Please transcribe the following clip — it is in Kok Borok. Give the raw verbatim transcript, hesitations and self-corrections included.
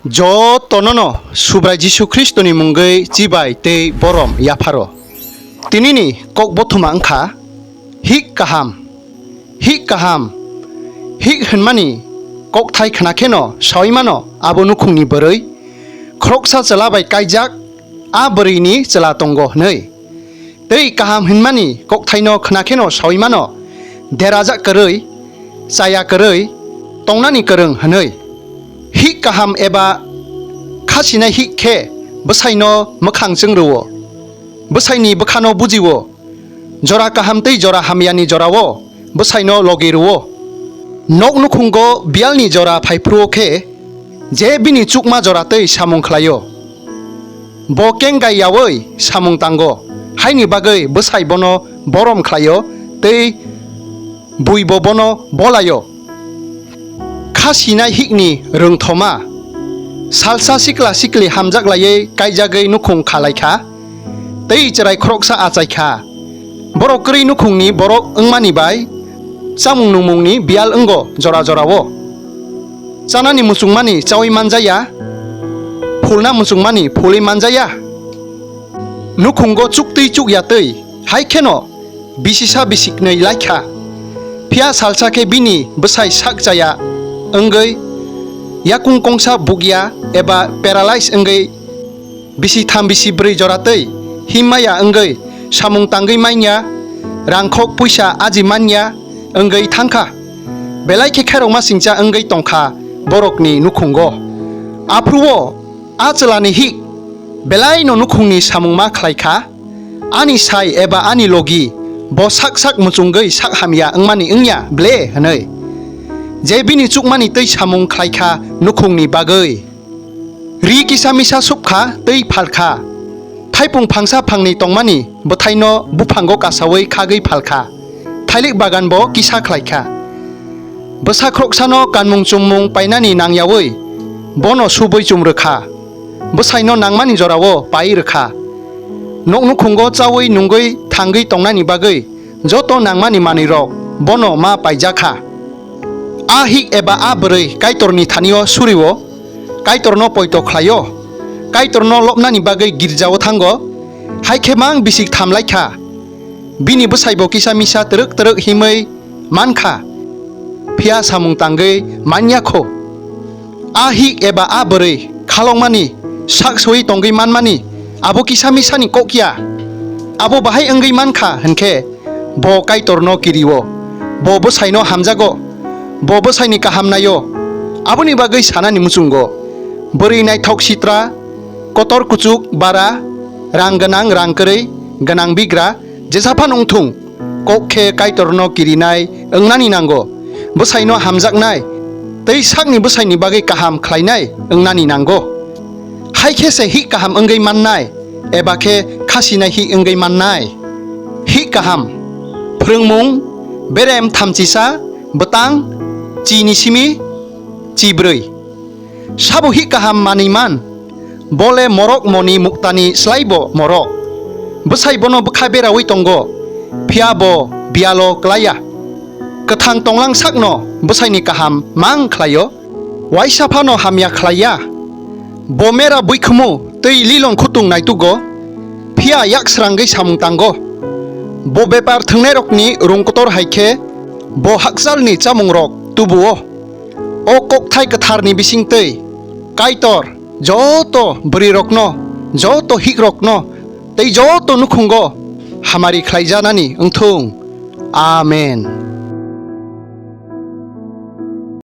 Jotono no Subrai Jisu Khristoni mungwi chibai tei borom yapharo. Tinini kok bothoma wngkha hik kaham. Hik kaham. Hik hwnmani kokthai khna kheno saui mano abo nukhungni bwrwi. Khoroksa chwla bai kaijak a bwrwini chwla tongo hwnwi. Tei kaham hwnmani kokthaino khna kheno saui mano, derajak kwrwi, chaya kwrwi, tongnani kwrwng hwnwi. Hik kaham eba khasinai hik khe bwsaino mwkhang chwng rwo, bwsaini bwkhano bujio, jora kaham tei jora hamyani jorao bwsaino logi rwo. Nok nukhungo biyalni jora phaiphruo khe, je bini chukma jora tei samung khlaio. Bo kengkai yaui samung tango, haini bagwi bwsai bono borom khlaio tei buibo bono bolaio. Kha sinai hikni rwngthoma. Salsa sikla sikli hamjak laiwi kaijagwi nukhung kha lai kha, tei chwrai khoroksa achai kha. Borok kwrwi nukhungni borok wngmani bai chamung nungmungni biyal wngo jora jorao. Chanani muchungmani chaui manjaya, phulna muchungmani phulwi manjaya. Nukhungo chuktwi chukya twi, hai kheno bisisa bisiknwi lai kha. Phiya salsa khe bini bwsai sak chaya wngwi yakung kongsa bukya eba paralyze wngwi bisi tham bisi brwi jora twi himmaya wngwi samung tangwi manya, rangkhok puisa aji manya wngwi thang kha. Belai khe khairokma singcha wngwi tong kha borokni nukhungo. Aphruo a chwlani hik belaino nukhungni samung ma khlai kha. Ani sai eba ani logi bo sak sak muchungwi sak hamya wngmani wngya ble hwnwi, je bini chukmani twi samung khlai kha nukhungni bagwi. Ri kisa misa sub kha tei phal kha. Thaipung phangsa phangni tongmani bwthaino buphango kasaui khagwi phal kha. Thailik bagan bo kisa khlai kha. Bwsa khoroksano kanmung chummung painani nangyaui bono subui chum rwkha. Bwsaino nangmani jorao pai rwkha. Nok nukhungo chaui nungwi thangwi tongnani bagwi joto nangmani manwirok bono ma paijak kha. A hik eba a bwrwi Kaitorni thanio surio, Kaitorno poito khlaio, Kaitorno lobnani bagwi girjao thango, hai khe mang bisik tham lai kha. Bini bwsaibo kisa misa twrwk twrwk himwi man kha, phiya samung tangwi man ya kho. A hik eba a bwrwi khalokmani sak soi tongwi manmani abo kisa misani kok ya. Abo bahai wngwi man kha hwn khe bo Kaitorno kirio, bo bwsaino hamjago, bo bwsaini kaham naio, aboni bagwi sanani muchungo. Bwrwi naithok sitra, kotor kuchuk bara, rang gwnang rang kwrwi, gwnang bigra, jesa phano wng thung, kok khe Kaitorno kirinai wngnani nango, bwsaino hamjaknai tei sakni bwsaini bagwi kaham khlainai wngnani nango. Hai khe se hik kaham wngwi mannai, eba khe kha sinai hik wngwi mannai. Hik kaham, phrwngmung, berem thamchisa, bwtang, chini simi, chibrwi. Sabo hik kaham manwi man, bo le morok moni muktani slai bo morok. Bwsai bono bwkha beraui tongo, phiya bo biyalo klai ya. Kwthang tonglang sakno bwsaini kaham mang khlaio, waisa phano hamya khlai ya. Bo mera buikhumu tei lilong khutung naitugo, phiya yak srangwi samung tango. Bo bepar thwngnairokni rung kotor hai khe bo hakchalni chamungrok tubuo. O kokthai kwtharni bisingtwi Kaitor joto bwrwirokno, joto hikrokno tei joto nukhungo hamari khlaijanani wng thung. Amen.